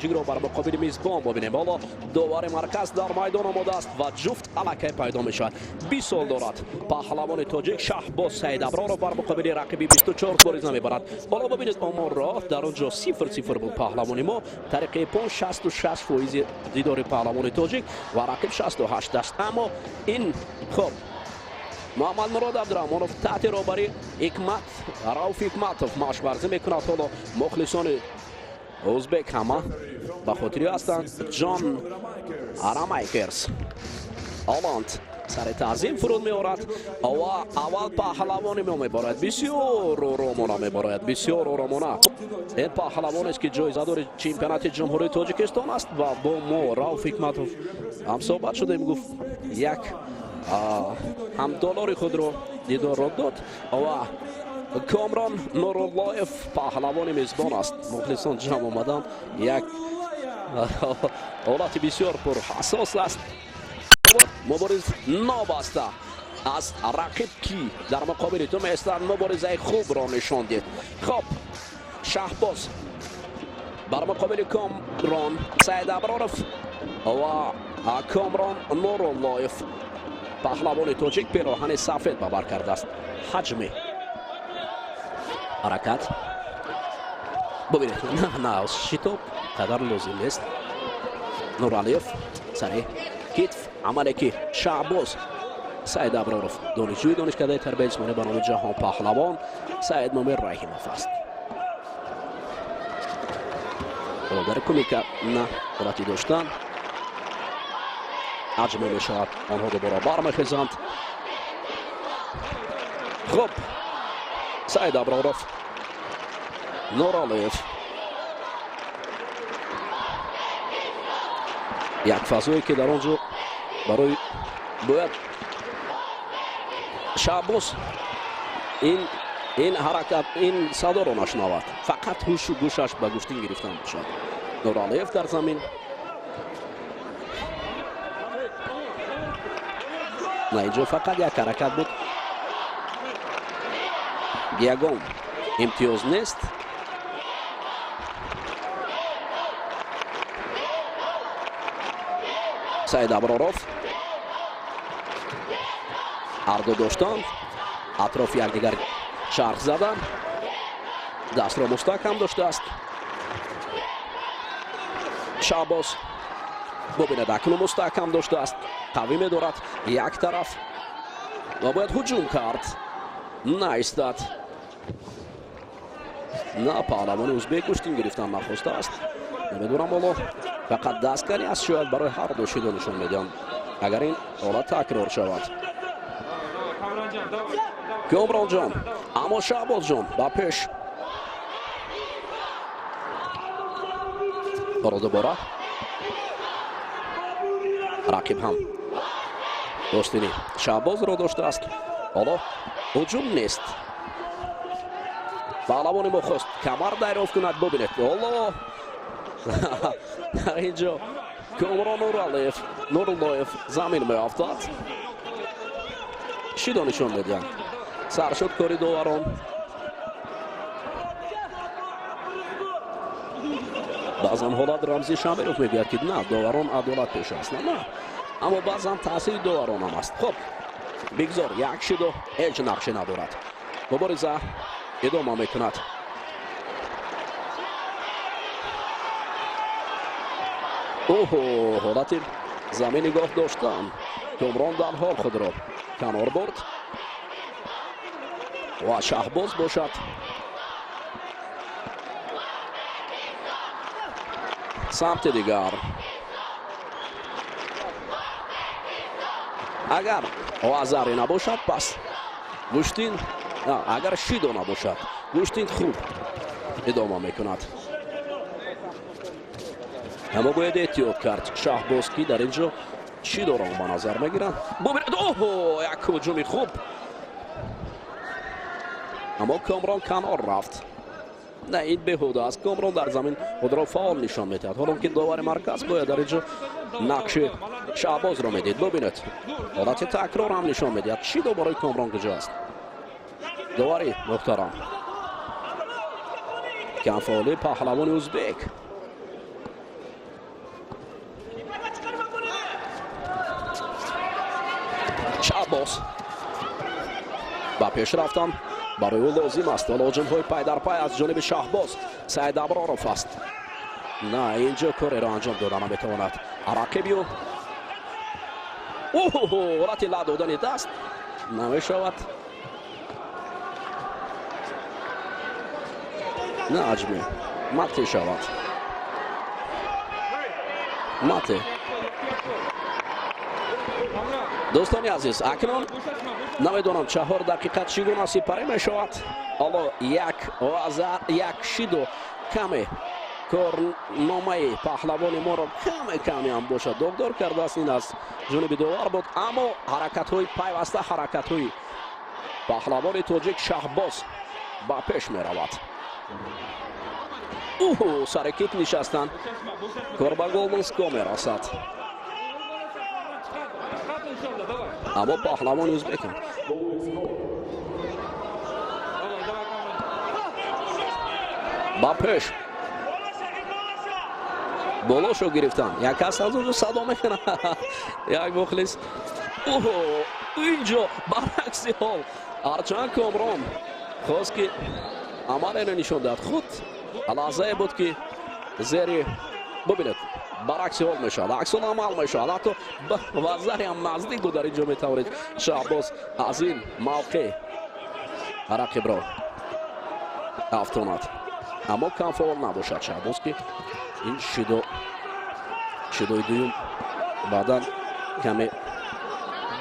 Тоҷикро бар муқобили мизбон бибинем. Ҳоло довари марказ дар майдон омода аст ва ҷуфт аллакай пайдо мешавад. 20 сол дорад паҳлавони тоҷик Шаҳбоз Саидаброров бар муқобили рақиби 24 мубориза мебарад. Ҳоло бибинед оморро, дар он ҷо 0-0 буд паҳлавони мо. Тариқи пон 66 фоизи дидори паҳлавони тоҷик ва рақиб 68 аст. Аммо ин хоб Муҳаммадмурод Абдураҳмонов таҳти роҳбари Ҳикмат Рауф Ҳикматов машқварзӣ мекунад. Ҳоло мухлисони ӯзбек ҳама ба хотири ҳастанд. Ҷон Рамайкерс Оланд сари таъзим фуруд меорад ва аввал паҳлавони мо мебарояд. Бисёр оромона мебарояд, бисёр оромона. Ин паҳлавонест ки ҷоизадори чемпионати Ҷумҳурии Тоҷикистон аст ва бо мо Рауф Ҳикматов ҳамсӯҳбат шудем. Гуфт як ҳамдолори худро дидорро дод ва Комрон Нуруллоев паҳлавони мизбон аст. Мухлисон ҷамъ омаданд. Як ҳолати бисёр пурҳассос аст. Мубориз нобаста аз рақиб ки дар муқобили ту меистад, муборизаи хубро нишон дид. Хоб, Шаҳбоз бар муқобили Комрон Саидаброров ва Комрон Нуруллоев паҳлавони тоҷик пироҳани сафед ба бар кардааст. Ҳаҷми ҳаракат бубинед, на шитоб қадар лозим нест. Нуралиев сари китф, амале ки Шаҳбоз Саидаброров донишҷӯи донишкадаи тарбияи ҷисмонӣ ба номи Ҷаҳон паҳлавон Саидмумин Раҳимов аст. Дар кумика на ҳолати доштан ҳаҷме мешавад, онҳо дубора бармехезанд. Хуб, Саидаброров, Нуралиев як фазое ки дар он ҷо барои бояд Шаҳбоз ин ҳаракат, ин садоро нашунавад, фақат ҳушу гӯшаш ба гӯштин гирифтан бошад. Нуралиев дар замин, на инҷо фақат як ҳаракат буд, ягон имтиёз нест. Саидаброров ҳарду доштанд, атрофи якдигар чарх заданд, дастро мустаҳкам доштааст. Шаҳбоз бубинед, акнун мустаҳкам доштааст, қавӣ медорад як тараф ва бояд ҳуҷум кард, наистад. На паҳлавони ӯзбек гӯштин гирифтан нахостааст. Намедонам ҳоло фақат дастканӣ аст, шояд барои ҳар ду шидо нишон медиҳанд агар ин ҳолат такрор шавад. Комронҷон, аммо Шаҳбозҷон ба пеш. Ҳоло дубора рақиб ҳам достини Шаҳбозро доштааст. Ҳоло ҳуҷум нест. Паҳлавони мо хост камар дарёфт кунад. Бубинед, ҳоло дар ин ҷо Комрон Нуруллоев замин меафтад. Шидо нишон медиҳанд. Сар шуд кори доварон. Баъзан ҳолат Рамзи Шамиров мегӯяд ки на, доварон адолат пеш аст, на, аммо баъзан таъсири доварон ҳам аст. Хуб, бигзор як шидо ҳеҷ нақше надорад. Мубориза идома мекунад. Оҳо, ҳолати замин нигоҳ доштан. Комрон дар ҳол худро канор бурд ва Шаҳбоз бошад самти дигар. Агар озаре набошад, пас гӯштин, агар шидо набошад, гӯштин хуб идома мекунад. Аммо бояд эҳтиёт кард Шаҳбоз ки дар ин ҷо шидоро ба назар мегиранд. Бубинед, оҳо, як ҳуҷуми хуб, аммо Комрон канор рафт. На, ин беҳуда аст. Комрон дар замин худро фаъол нишон медиҳад, ҳоло ки довари марказ бояд дар ин ҷо нақши Шаҳбозро медид. Бубинед, ҳолати такрор ҳам нишон медиҳад. Шидо барои Комрон куҷо аст? Довари муҳтарам, камфаъолии паҳлавони ӯзбек. Шаҳбоз ба пеш рафтан барои ӯ лозим аст. Ҳоло ҳуҷумҳои пай дар пай аз ҷониби Шаҳбоз Саид Аброров аст. На, инҷо кореро анҷом дода наметавонад рақиби ӯ. Ҳолати ла додани даст намешавад. На, аҷме мате шавад. Мате. Дӯстони азиз, акнун намедонам 4 дақиқа чӣ гуна сипарӣ мешавад. Ҳоло як вазар, як шиду каме корномаи паҳлавони моро каме каме ҳам бошад доғдор кардааст. Ин аз ҷониби довар буд, аммо ҳаракатҳои пайваста, ҳаракатҳои паҳлавони тоҷик Шаҳбоз ба пеш меравад. Сари кит нишастанд. Кор ба гол Москва мерасад. Аммо паҳлавони ӯзбекам ба пеш болошо гирифтан. Як кас аз онҷо садо мекунад. Як мухлис. Инҷо баръакси ҳол ҳарчанд Комрон хост ки амалеро нишон диҳад, худ лаҳзае буд ки зери бубинед баръакси ҳол мешавад, аксул амал мешавад. Ҳатто вазаре ҳам наздик буд. Дар инҷо метавонед Шаҳбоз аз ин мавқеъ рақибро афтонад, аммо кам фаъол набошад Шаҳбоз, ки ин шидои дуюм баъдан каме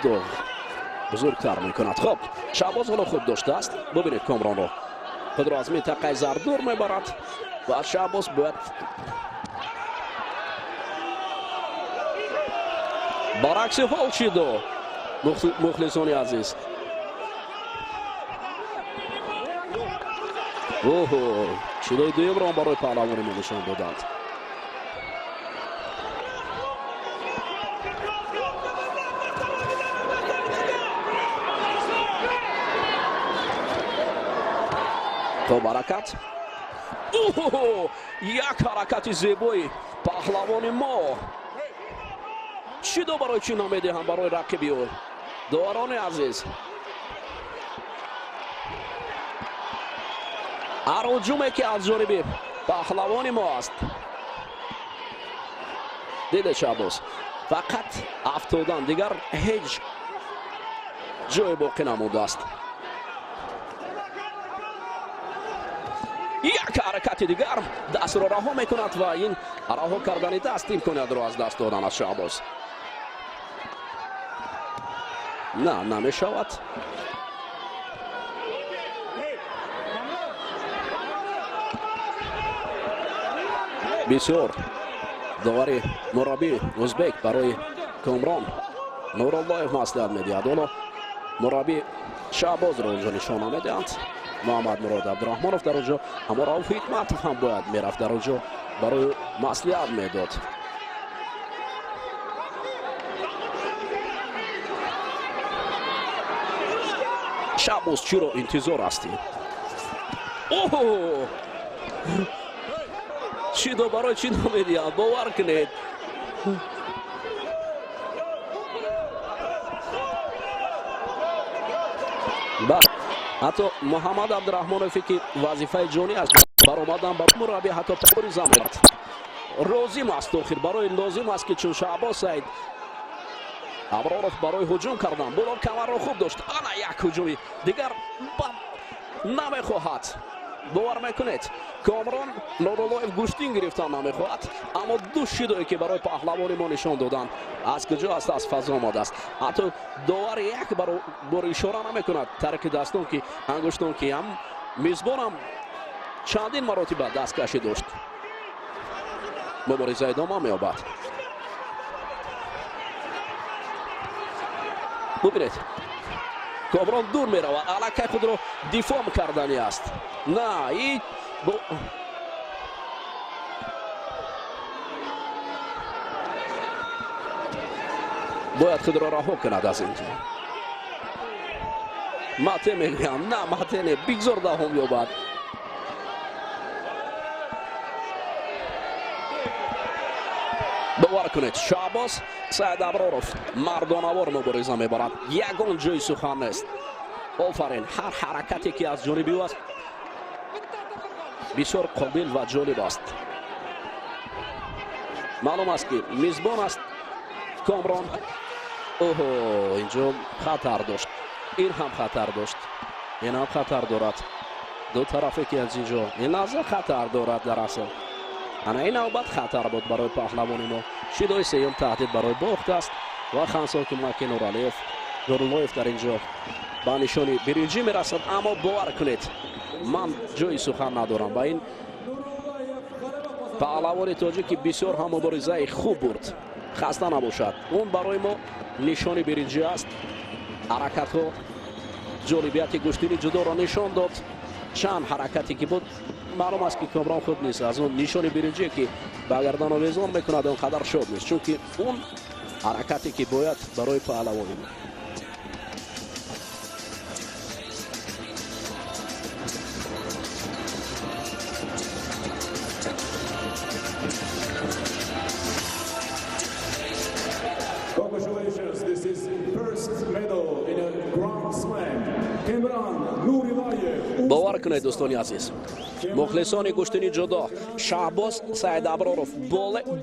доғ бузургтар мекунад. Хоб, Шаҳбоз ҳоло хуб доштааст. Бубинед Комронро, худро аз минтақаи зард дур мебарад ва Шаҳбоз бояд баръакси ҳол шидо. Мухлисони азиз, шидои дуюмро барои паҳлавони мо нишон доданд. Хоб, ҳаракат. Як ҳаракати зебои паҳлавони мо. Шидо барои чӣ намедиҳам барои рақиби ӯ? Доварони азиз, ҳар ҳуҷуме ки аз ҷониби паҳлавони мо аст, диде Шаҳбоз фақат афтодан, дигар ҳеҷ ҷое боқӣ намондааст. Як ҳаракати дигар дастро раҳо мекунад ва ин раҳо кардани даст имкониятро аз даст додан аз Шаҳбоз. На, намешавад. Бисёр довари мураббӣ ӯзбек барои Комрон Нуруллоев маслиҳат медиҳад. Ҳоло мураббӣ Шаҳбозро онҷо нишона медиҳанд. Муҳаммад Мурод Абдураҳмонов дар онҷо, аммо Рауф Ҳикматов ҳам бояд мерафт дар онҷо, барои маслиҳат медод. Шаҳбоз, чиро интизор ҳастӣ? Шидо барои чӣ намедиҳад? Бовар кунед. Ҳатто Муҳаммад Абдураҳмонове ки вазифаи ҷонӣ аст баромадан ба мураббӣ, ҳатто мубориза мебарад. Лозим аст, охир барои лозим аст ки чун Шаҳбоз Саид Аброров барои ҳуҷум кардан боло камарро хуб дошт. Ана як ҳуҷуми дигар намехоҳад. Бовар мекунед, Комрон Нуруллоев гӯштин гирифтан намехоҳад, аммо ду шидое ки барои паҳлавони мо нишон доданд аз куҷо аст? Аз фазо омадааст. Ҳатто довар як бор ишора намекунад тариқи дастон ки ангуштон ки ҳам мизбонам чандин маротиба дасткашӣ дошт. Мубориза идома меёбад. Бубинед, Комрон дур меравад, аллакай худро дифоъ кардани аст. На, и бояд худро раҳо кунад аз инҷо. Мате мегӯям, на, мате не, бигзор давом ёбад. Бовар кунед, Шаҳбоз Саидаброров мардонавор мубориза мебарад, ягон ҷои сухан нест. Офарин, ҳар ҳаракате ки аз ҷониби ӯ аст бисёр қобил ва ҷолиб аст. Маълум аст, ки мизбон аст Комрон. Оҳо, инҷо хатар дошт, ин ҳам хатар дошт, ин ҳам хатар дорад. Ду тарафе ки аз инҷо ин лаҳза хатар дорад. Дар асл ана ин навбат хатар буд барои паҳлавони мо. Шидои сеюм таҳдид барои бохт аст ва хансоки маки Нуралиев Нуруллоев дар инҷо ба нишони биринҷӣ мерасад. Аммо бовар кунед, ман ҷои сухан надорам ва ин паҳлавони тоҷик, ки бисёр ҳам муборизаи хуб бурд, хаста набошад, он барои мо нишони биринҷӣ аст. Ҳаракатҳо ҷолибияти гӯштини ҷудоро нишон дод. Чанд ҳаракате ки буд, маълум аст, ки Комрон худ нест аз он нишони биринҷие, ки ба гардан овезон мекунад, он қадар шод нест, чунки он ҳаракате ки бояд барои паҳлавони мо. Congratulations, this is first medal in a Grand Slam. Kamran Nurillayev. Бовар кунед, дӯстони азиз, мухлисони гӯштини ҷудо, Шаҳбоз Саидаброров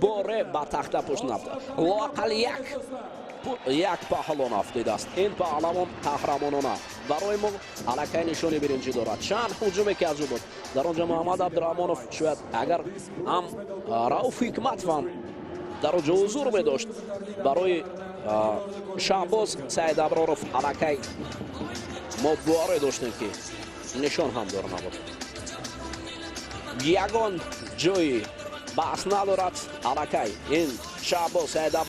боре ба тахта пушт нафта, лоақал як паҳлавон афтидааст. Ин паҳлавон қаҳрамонона барои мо аллакай нишони биринҷӣ дорад. Чанд ҳуҷуме ки аз ӯ буд дар он ҷо, Муҳаммад Абдураҳмонов, шояд агар ҳам Рауф Ҳикмат ҳам дар он ҷо ҳузур медошт, барои Шаҳбоз Саидаброров аллакай мо боварӣ доштем, ки нишон ҳам дор набуд. Ягон ҷои баҳс надорад, аллакай ин Шаҳбоз Саидаб